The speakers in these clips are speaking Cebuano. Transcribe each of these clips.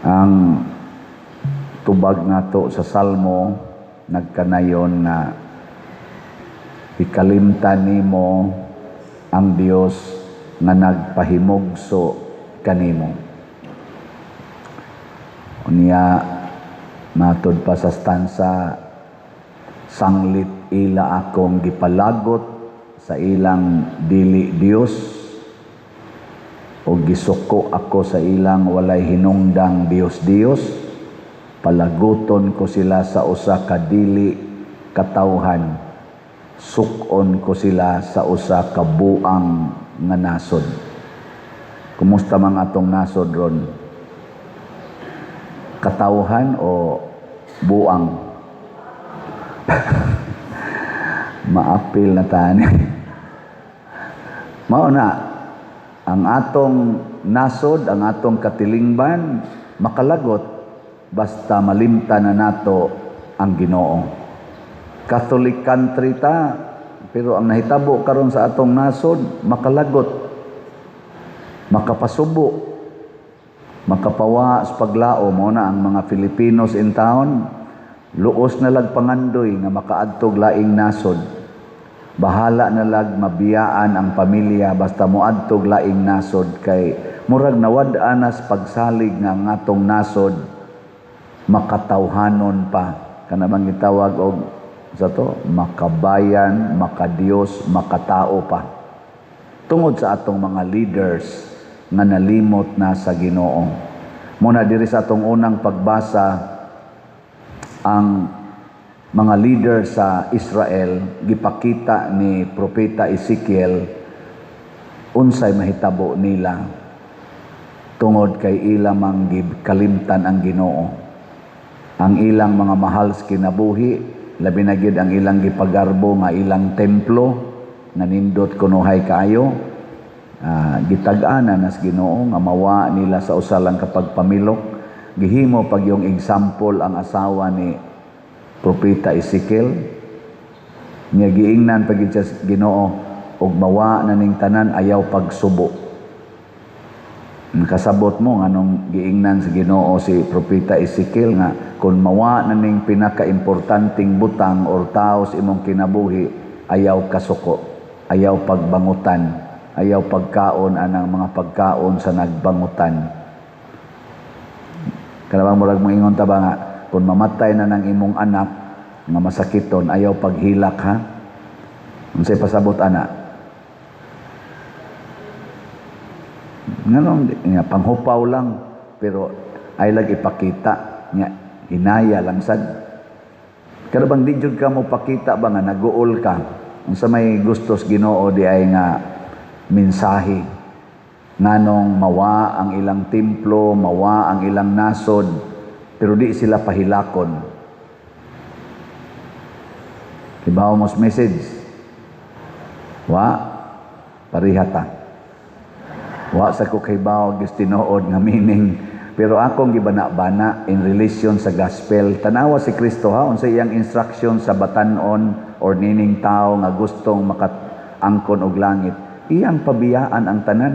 Ang tubag nato sa Salmo nagkanayon nga ikalimtan nimo ang Dios nga nagpahimugso kanimo. Unya matud pa sa stanza, sanglit ila akong gipalagot sa ilang dili Dios o gisuko ako sa ilang walay hinungdang Dios-Dios, palaguton ko sila sa usa ka dili katawhan, suk-on ko sila sa usa ka buang nga nasod. Kumusta man atong nasod ron? Katawhan o buang? Maapil na tani. Mao na ang atong nasod, ang atong katilingban, makalagot basta malimtan na nato ang Ginoo. Catholic country ta, pero ang nahitabo karon sa atong nasod, makalagot, makapasubo, makapawa sa paglao. Mo na ang mga Filipinos in town, luos na lag pangandoy nga makaadtog laing nasod. Bahala na lag mabiyaan ang pamilya basta moadtog laing nasod, kay murag nawad-an nas pagsalig nga ang atong nasod makatawhanon pa. Kana bang gitawag og sa to makabayan, makadiyos, makatao pa. Tungod sa atong mga leaders nga nalimot na sa Ginoo. Muna diri sa atong unang pagbasa, ang mga leader sa Israel gipakita ni Propeta Ezekiel unsay mahitabo nila tungod kay ila mang gikalimtan ang Ginoo. Ang ilang mga mahal sa kinabuhi, labi na gyud ang ilang gipagarbo nga ilang templo nga nindot kunuhay kaayo, gitag-ana nas Ginoo nga mawa nila sa usa lang ka pagpamilok. Gihimo pag yung example ang asawa ni Propeta Ezekiel nga giingnan pag sa Ginoo og mawa na ning tanan, ayaw pagsubo. Nakasabot mo nganong giingnan sa Ginoo si Propeta Ezekiel nga kung mawa na ning pinakaimportanteng butang or tao sa imong kinabuhi, ayaw kasuko, ayaw pagbangutan, ayaw pagkaon anang mga pagkaon sa nagbangutan. Kanabang murag moingon ta ba nga kung mamatay na ng imong anak nga masakiton, ayaw paghilak, ha? Unsay pasabot ana? Nganong nga panghupaw lang, pero ay lag ipakita nga hinaya lang sad. Pero bang di jud ka mo pakita ba nga naguol ka? Unsa may gustos Ginoo di ay nga mensahe nganong mawa ang ilang templo, mawa ang ilang nasod, pero di sila pahilakon. Kibaw mos message? Wa parihata. Wa sa ko kaybaw gyud tinuod nga meaning, pero akong gibana-bana in relation sa gospel. Tanawa si Kristo, ha, unsa iyang instruction sa batan-on or nining tao nga gustong makaangkon og langit. Iyang pabiyaan ang tanan.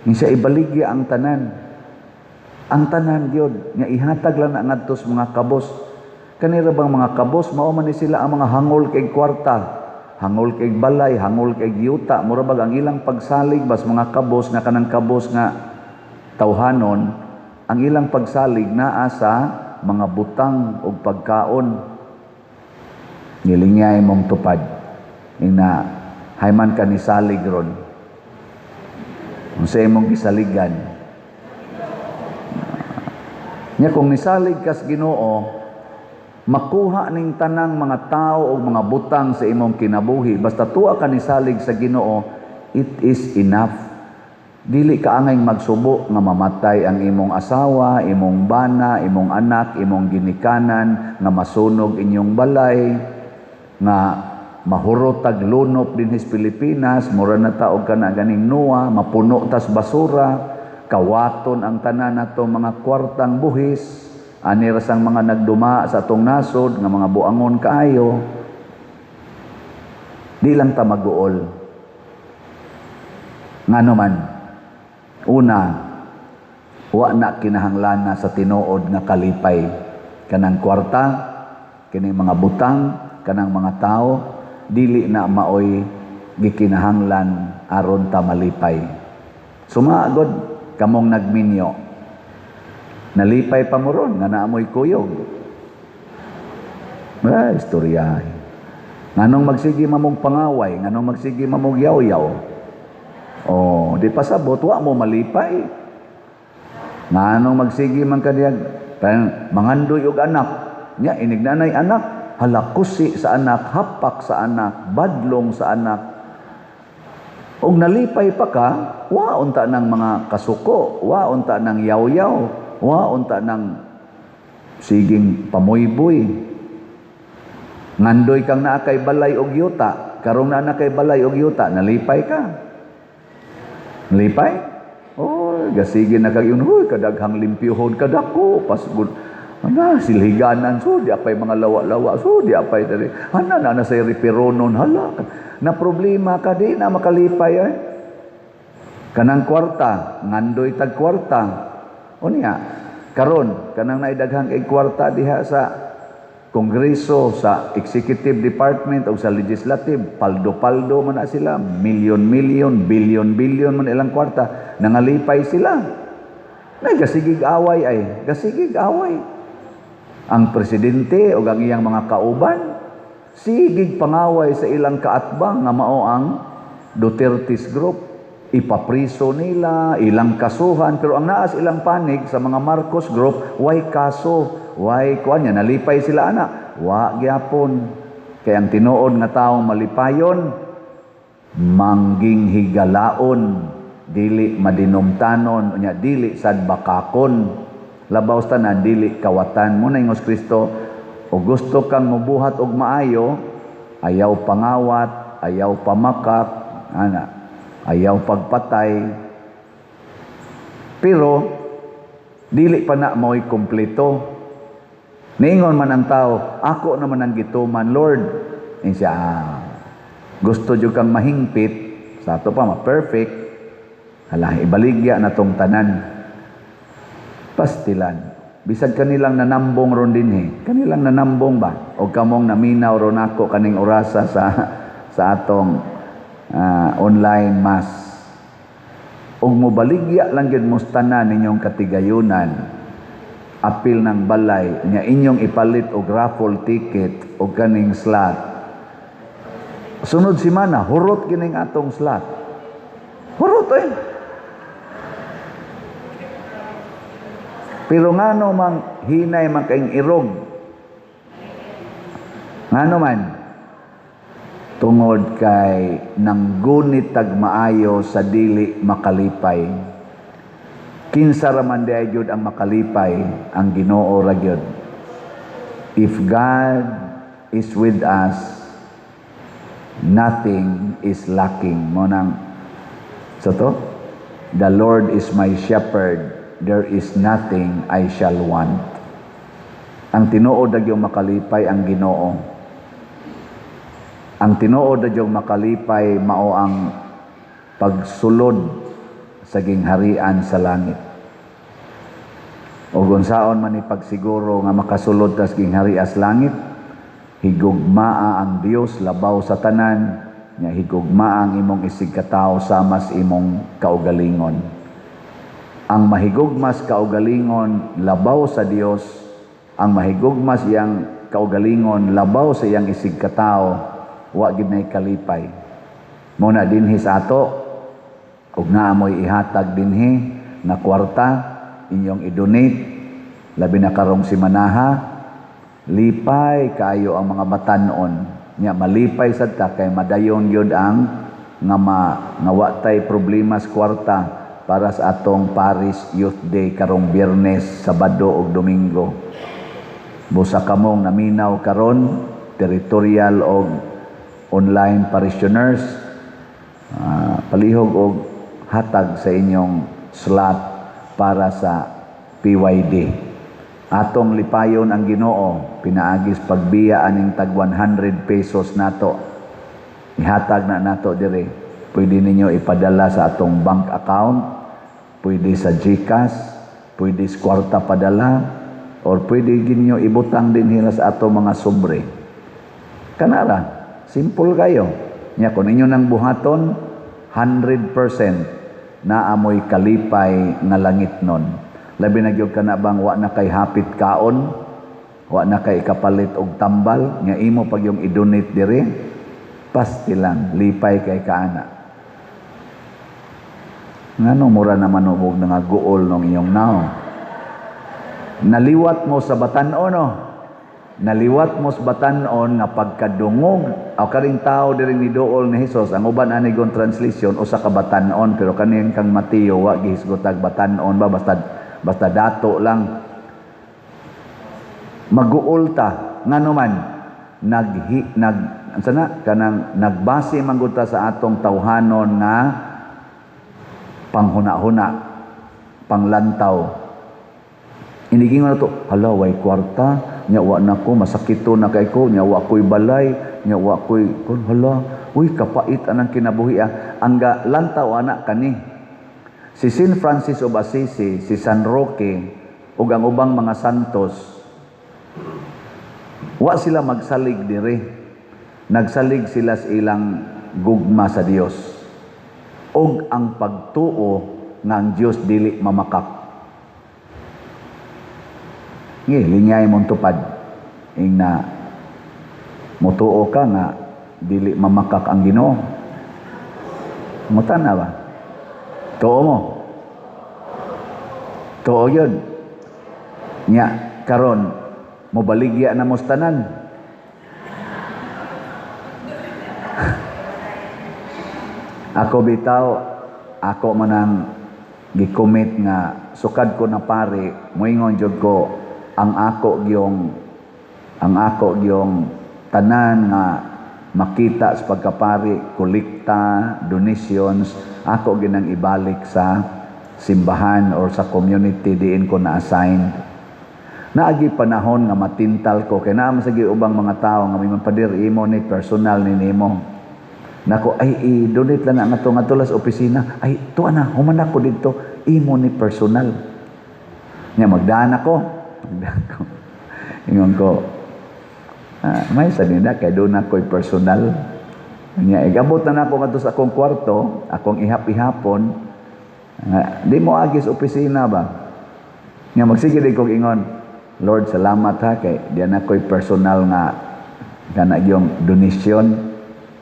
Insa ibaligya ang tanan. Ang tanan gyud nga ihatag lang na ngadto sa mga kabos. Kanira bang mga kabos, mao man ni sila ang mga hangol kay kwarta, hangol kay balay, hangol kay yuta. Mura bag ang ilang pagsalig bas mga kabos nga kanang kabos nga tawhanon, ang ilang pagsalig naa sa mga butang ug pagkaon. Nilingay mong tupad. Ina hayman ka ni salig ron. Unsa imong gisaligan? Nya kung nisalig kas Ginoo, makuha ning tanang mga tao o mga butang sa imong kinabuhi. Basta tuwa ka nisalig sa Ginoo, it is enough. Dili ka angay magsubo nga mamatay ang imong asawa, imong bana, imong anak, imong ginikanan, nga masunog inyong balay, nga mahurot tag lunop dinhi sa Pilipinas, mura na ta og kana ganing nuwa, mapuno tas basura, kawaton ang tanan nato mga kwartang buhis, ani ra sang mga nagduma sa atong nasod nga mga buangon kaayo. Di lang ta maguol. Ngano man? Una, Wa na kinahanglana sa tinuod nga kalipay. Kanang kwarta, kining mga butang, kanang mga tao, dili na maoy gikinahanglan aron ta malipay. Sumagod kamong nagminyo. Nalipay pa mo ron nga naamoy kuyog. Ah, istorya. Nganong magsige mamong pangaway, nganong magsige mamong yaw-yaw? Oh, di pasabot, wa mo malipay. Nganong magsige man kadiyag, mangandoy og anak, nya inig nanay anak, halakusi sa anak, hapak sa anak, badlong sa anak. Og nalipay pa ka, wa unta ng mga kasuko, wa unta ng yaw-yaw, wa unta ng siging pamuyboy. Ngandoy kang naa kay balay og yuta, karong naa na kay balay og yuta, nalipay ka. Nalipay? Oh, gasige na kag yun, huy, kadaghang limpyuhon, kadako, pasgud. Ana, silhiganan, so di apay mga lawa-lawa, so di apay dali. Ana, na na sa riperonon, hala. Na problema ka, di na makalipay ay. Kanang kwarta, ngandoy tag kwarta. O niya, karon kanang naidaghang kay kwarta diha sa Kongreso, sa Executive Department o sa Legislative, paldo-paldo man na sila, milyon-milyon, bilyon-bilyon man ilang kwarta, nangalipay sila. Nay, gasigig away ay, gasigig away. Ang presidente o ang iyang mga kauban, sigig pangaway sa ilang kaatbang nga mao ang Duterte's Group. Ipapriso nila, ilang kasuhan, pero ang naas ilang panig sa mga Marcos Group, way kaso, way kuan niya, nalipay sila ana, wa gyapon. Kay ang tinuod nga taong malipayon, mangging higalaon, dili madinumtanon, unya dili sad bakakon. Labaw sa tanan dili kawatan mo na ingos Kristo, o gusto kang mubuhat og maayo, ayaw pangawat, ayaw pamakak, ana, ayaw pagpatay. Pero dili pa na mo'y kompleto. Niingon man ang tao, "Ako naman ang gituman, Lord." Ingon siya, "Ah, gusto jud kang mahingpit, sa ato pa ma-perfect, hala, ibaligya na tong tanan." Pastilan. Bisag kanilang nanambong ron dinhi, kanilang nanambong ba? O kamong naminaw ron ako kaning orasa sa atong online mass. Og mobaligya lang gyud mo tanan ninyong katigayunan, apil ng balay nya inyong ipalit og raffle ticket og kaning slot. Sunod semana, hurot kining atong slot. Hurot eh. Pero ngano mang hinay man kaing irog? Ngano man? Tungod kay nanggunit tag maayo sa dili makalipay. Kinsa ra man diay gyud ang makalipay? Ang Ginoo ra gyud. If God is with us, nothing is lacking. Mo nang sa to, "The Lord is my shepherd, there is nothing I shall want." Ang tinuod na gyud makalipay, ang Ginoo. Ang tinuod na gyud makalipay mao ang pagsulod sa gingharian sa langit. O unsaon man ni pagsiguro nga makasulod ta sa gingharian sa langit? Higugmaa ang Dios labaw sa tanan, nya higugmaa ang imong isig katawo sama sa imong kaugalingon. Ang mahigugmas kaugalingon labaw sa Dios, ang mahigugmas iyang kaugalingon labaw sa iyang isig katawo, wa gid nay kalipay. Mo na dinhi sa ato, ug naa mo'y ihatag dinhi na kwarta inyong i-donate, labi na karong simanaha, lipay kaayo ang mga batan-on. Nya malipay sad ta kay madayon gyud ang nga ma, nga wa tay problema sa kwarta para sa atong Parish Youth Day karong Biyernes, Sabado ug Domingo. Busa kamong naminaw karon, territorial og online parishioners, palihog og hatag sa inyong slot para sa PYD. Atong lipayon ang Ginoo pinaagis pagbiya aning tag 100 pesos nato. Ihatag na nato dire. Pwede ninyo ipadala sa atong bank account, pwede sa GCash. Pwede sa kwarta padala or pwede ginyo ibutang din hila sa ato mga sobre. Kanara, simple kayo. Nya kung inyo nang buhaton, 100% naamoy kalipay nga langit nun. Labi na gyud kana bang wa na kay hapit kaon, wa na kay kapalit og tambal, nga imo pag yung i-donate diri, pasti lang, lipay kay kaana. Ngano mura naman og nga guol nung iyong nao. Naliwat mo sa batan-on, no? Naliwat mo sa batan-on nga pagkadungog aw karing tao diri ni duol ni Hesus. Ang uban ani gon translation usa ka batan-on, pero kaning kang Mateo wa gihisgotag batan-on ba, basta basta dato lang. Maguol ta ngano man naghi nag unsa na kanang nagbase man gud ta sa atong tawhanon nga panghuna-huna, panglantaw. Inigingon na to, "Hala, way kwarta, nya wa na ko, masakito na kay ko, nya wa ko'y balay, nya wa ko'y, kun, hala, uy, kapait anang kinabuhi ah." Ang ga, lantaw anak kani. Si Saint Francis of Assisi, si San Roque, ug ang ubang mga santos, wa sila magsalig dire. Nagsalig sila sa ilang gugma sa Dios. Og ang pagtuo nga ang Dios dili mamakak. Ngi, lingay mong tupad. Ing na mutuo ka nga dili mamakak ang Ginoo. Mutan na ba? Tuo mo. Tuo yun. Nya, karon mobaligya na mo sa tanan. Ako bitaw, ako manang gikomit nga sukad ko na pare, moingon jud ko ang ako gyong tanan nga makita sa pagkapari, kolekta, donations, ako ginang ibalik sa simbahan or sa community diin ko na-assign. Naagi panahon nga matintal ko kay naa man sa ubang mga tawo nga mingon, "Pader, imo ni personal ni nimo." Nako, "Ay, i-donate lang na nga to sa opisina." "Ay, tuwa na, human ako didto, imo ni personal." Nya magdaan ako, magdaan ko. Ingon ko, "Ah, may sa nila kay doon ako'y personal." Nya igabot na nako ngadto sa akong kwarto, akong ihap-ihapon. Nga, di mo agi sa opisina ba? Nya magsige din kog ingon, "Lord, salamat ha kay di na ako'y personal nga kana yung donation."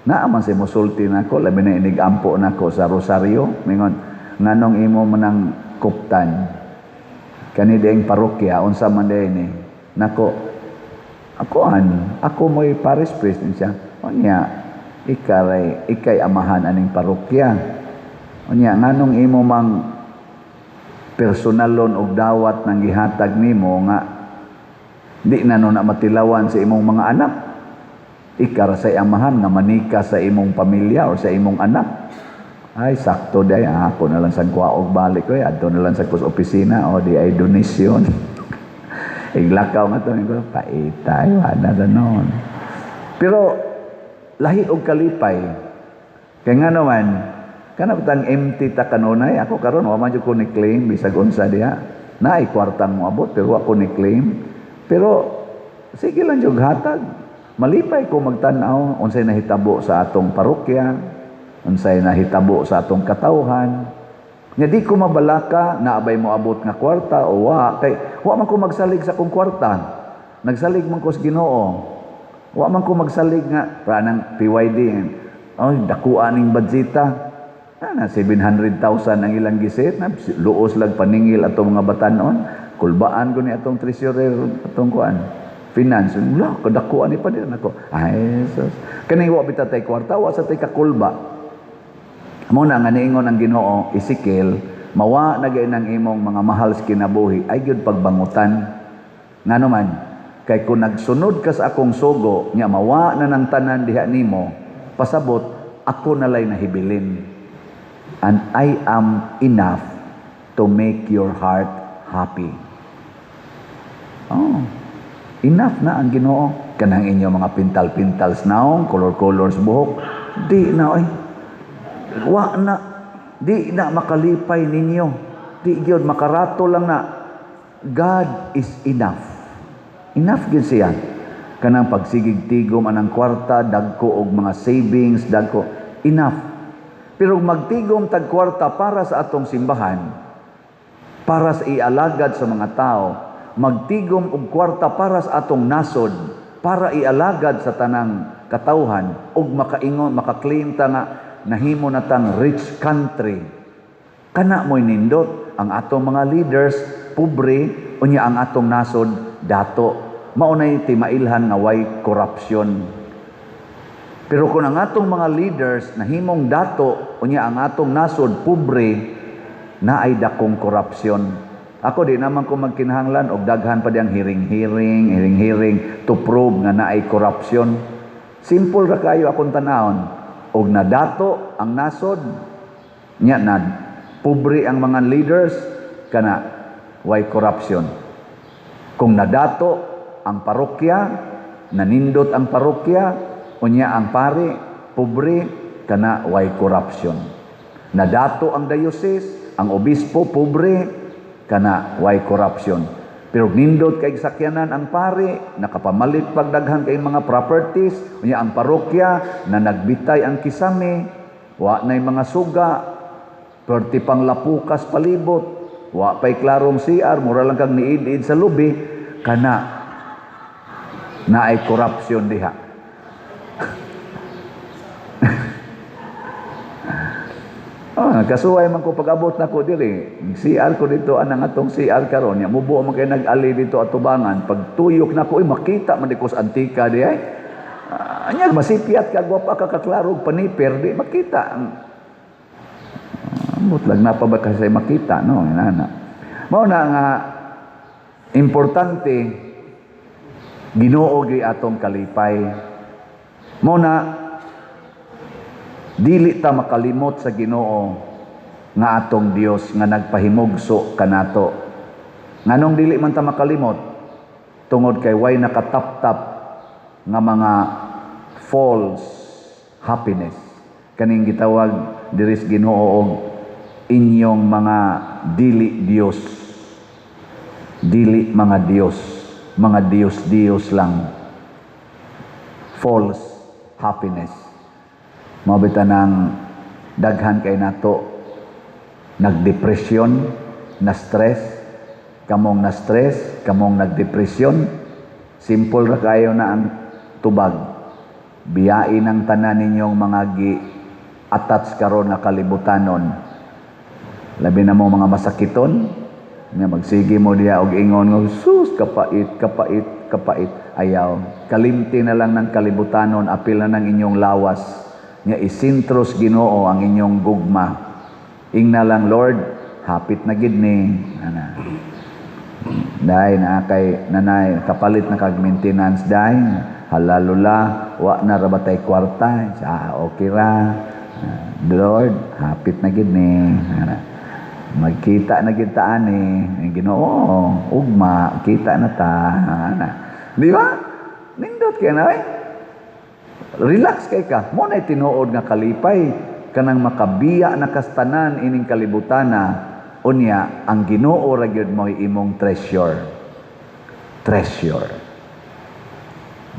Naa man say mosulti nako, labi na inig-ampo nako sa Rosario, mingon, "Nganong imo manang kuptan? Kani dieng parokya, unsa man diay ni?" Nako, "Akoan, ako mo'y parish priest din siya." "Unya, ikaray, ikay amahan aning parokya. Unya, nganong imo mang personalon og dawat nang gihatag nimo nga di na no na matilawan sa imong mga anak? Ika ra sa amahan nga manika sa imong pamilya or sa imong anak." Ay, sakto day. Ako na lang sa kuha og balik ko. Adto na lang sa kus opisina. O, di ay donation. Iglakaw nga to. Ko, paitay. Wala na noon. Pero, lahi og kalipay. Kaya nga naman, kana batang empty ta kanunay, ako karon wa man jud ko ni claim bisag unsa diha. Naay kwartang moabot pero wa ko ni claim. Pero sige lang jud hatag. Malipay ko magtan-aw unsay nahitabo sa atong parokya, unsay nahitabo sa atong katawhan. Nya di ko mabalaka naabay mo abot nga kwarta o wa kay wa man ko magsalig sa akong kwarta. Nagsalig man ko sa Ginoo. Wa man ko magsalig nga ranang PYD. Ay, dakuan ning budgeta. Ana 700,000 ang ilang giset na luos lag paningil atong mga batanon. Kulbaan ko ni atong treasurer atong kuan. Finance, wala, kadakuan ni pa din ako. Ay, sus. Kaning wa bitaw tay kwarta, wa sa tay kakulba. Mo na nga niingon ang Ginoo, Ezekiel, mawa na gay ng imong mga mahal sa kinabuhi, ay gyud pagbangutan. Ngano man, kay kung nagsunod ka sa akong sugo, nya mawa na ng tanan diha nimo, pasabot, ako nalay nahibilin. And I am enough to make your heart happy. Oh, enough na ang Ginoo. Kanang inyo mga pintal-pintals naong, color-colors buhok, di na ay. Wa na, di na makalipay ninyo. Di gyud makarato lang na. God is enough. Enough gyud siya. Kanang pagsigig tigom anang kwarta, dagko og mga savings, dagko, enough. Pero magtigom tag kwarta para sa atong simbahan, para sa ialagad sa mga tao, magtigom og kwarta para sa atong nasod, para ialagad sa tanang katawhan, ug makaingon, makaklaim ta nga nahimo na tang rich country. Kana mo'y nindot. Ang atong mga leaders pobre, unya ang atong nasod dato. Mao nay timailhan nga way corruption. Pero kung ang atong mga leaders nahimong dato, unya ang atong nasod pobre, naay dakong corruption. Ako, di naman ko magkinahanglan og daghan pa diyang hearing-hearing, hearing-hearing to prove nga naay corruption. Simple ra kayo akong tanawon. Og nadato ang nasod, nya na pobre ang mga leaders, kana way corruption. Kung nadato ang parokya, nanindot ang parokya, unya ang pari, pobre, kana way corruption. Nadato ang diocese, ang obispo, pobre, kana way corruption. Pero nindot kay sakyanan ang pari, nakapamalit pagdaghan kay mga properties, unya ang parokya na nagbitay ang kisame, wa nay mga suga, perti pang lapukas palibot, wa pay klarong CR, mura lang kang niid-id sa lubi, kana naay corruption diha. Oh, kasuway man ko pag-abot na ko diri. CR ko dito anang atong CR karon. Nya mubuo man kay nag-ali dito atubangan. Pag tuyok na ko, uy, makita man di ko sa antika di ay. Anya masipyat ka, gwapa ka, kaklaro og paniper, di makita. Mutlag na pa ba kasi makita, no? Inana. Mao na nga importante, Ginoo gyud atong kalipay. Mao na dili ta makalimot sa Ginoo nga atong Dios nga nagpahimugso kanato. Nganong dili man ta makalimot? Tungod kay way nakataptap nga mga false happiness. Kaning gitawag diri sa Ginoo og inyong mga dili Dios. Dili mga Dios, mga Dios-Dios lang. False happiness. Mao bitaw nang daghan kay nato nagdepresyon, na stress, kamong na stress, kamong nagdepresyon, simple ra kayo na ang tubag. Biyain ang tanan ninyong mga gi-attach karon nga kalibutanon. Labi na mo mga masakiton, nga magsige mo diha og ingon nga, "Sus, kapait, kapait, kapait." Ayaw. Kalimti na lang ng kalibutanon, apil na ng inyong lawas. Nga isintros Ginoo ang inyong gugma. Ingna lang, "Lord, hapit na gid ni." Ana. Day na kay nanay kapalit na kag maintenance, day. Halalula, wa na ra batay kwarta. Ah, okay ra. Ah, Lord, hapit na gid ni. Ana. Magkita na gid ta ani. Ang Ginoo, ugma, kita na ta. Ana. Di ba? Nindot kay na eh. Relax kay ka. Mao na tinuod nga kalipay, kanang makabiya na kastanan ining kalibutana, unya ang Ginoo ra gyud mo'y imong treasure. Treasure.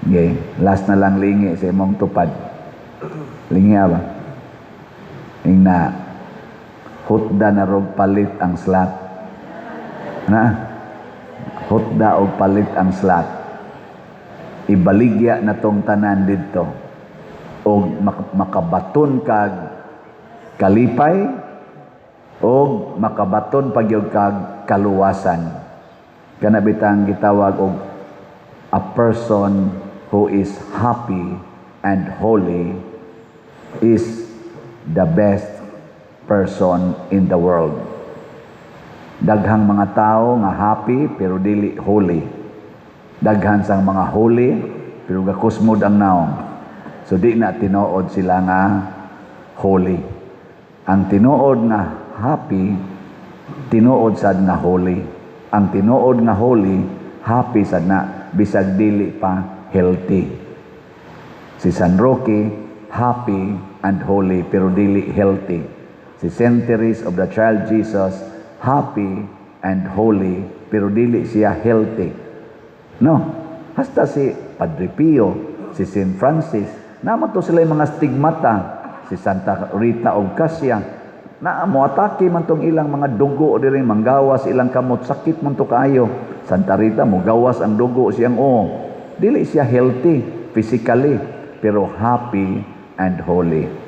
Okay, last na lang, lingi sa imong tupad. Lingi ba? Ingna, hutda na rog palit ang slot. Na? Hutda og palit ang slot. Ibaligya na tong tanan didto. Og makabaton kag kalipay og makabaton pagyud kag kaluwasan. Kana bitang gitawag og a person who is happy and holy is the best person in the world. Daghang mga tao nga happy pero dili holy. Daghan sang mga holy pero gakusmod ang naong. So di na tinuod sila nga holy. Ang tinuod nga happy, tinuod sad nga holy. Ang tinuod nga holy, happy sad na bisag dili pa healthy. Si San Roque, happy and holy pero dili healthy. Si Saint Therese of the Child Jesus, happy and holy, pero dili siya healthy. No? Hasta si Padre Pio, si Saint Francis, naa man to sila yung mga stigmata, si Santa Rita of Cascia, na mo atake man tong ilang mga dugo diri, manggawas ilang kamot, sakit man to kaayo. Santa Rita, mo gawas ang dugo siyang oo. Dili siya healthy physically, pero happy and holy.